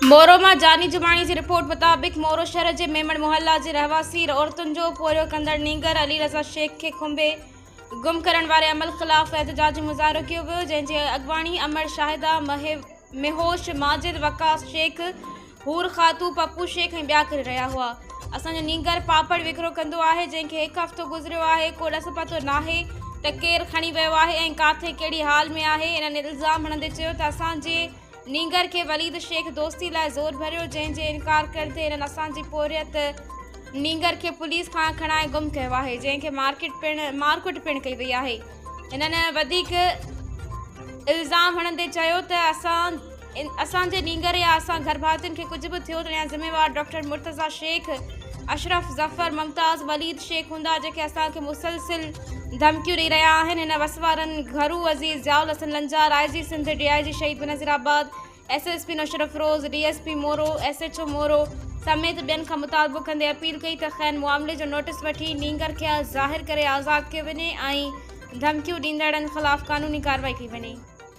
مورو مان جاني جماڻي جي رپورٽ مطابق مورو شهر جي ميمڻ محلا جي رهواسي عورتن جو پورهيو ڪندڙ نينگر علي رضا شيخ کي کنڀي گم ڪرڻ واري عمل خلاف احتجاجي مظاهرو ڪيو ويو جنهن جي اڳواڻي امڙ شاهده مهوش ماجد وقاص شيخ حور خاتون، پپو شيخ ۽ ٻيا ڪري رهيا هئا. اسان جو نينگر پاپڙ وڪرو ڪندو آهي، جنهن کي هڪ هفتو گذريو آهي، ڪو ڏس پتو ناهي ته ڪير کڻي ويو آهي ۽ ڪاٿي ڪهڙي حال ۾ آهي. هنن الزام هڻندي چيو ته اسان جي نينگر کي وليد شيخ دوستي لاء زور ڀريو، جنهن جي انڪار ڪرڻ تي هنن اسان جي پورهيت نينگر کي پوليس کان کڻائي گم ڪيو آهي، جنهن کي مارڪٽ پڻ مارڪٽ پڻ ڪئي وئي آهي. هنن وڌيڪ الزام هڻندي چيو ته اسان اسان جي نينگر يا اسان گهرڀاتين کي ڪجهه به ٿيو ته ان جا ذميوار ڊاڪٽر مرتضيٰ شيخ، اشرف ظفر، ممتاز وليد شيخ هوندا جيڪي اسان کي مسلسل ڌمڪيون ڏئي رهيا آهن. هن وس وارن گهرو وزير Zia ul Hassan Lanjar, I G Sindh, D I G Shaheed Benazirabad, S S P Naushahro Feroze, D S P Moro, S H O Moro سميت ٻين کان مطالبو ڪندي اپيل ڪئي ته کين معاملي جو نوٽيس وٺي نينگر کي ظاهر ڪري آزاد ڪيو وڃي ۽ ڌمڪيون ڏيندڙن خلاف قانوني ڪارروائي ڪئي وڃي.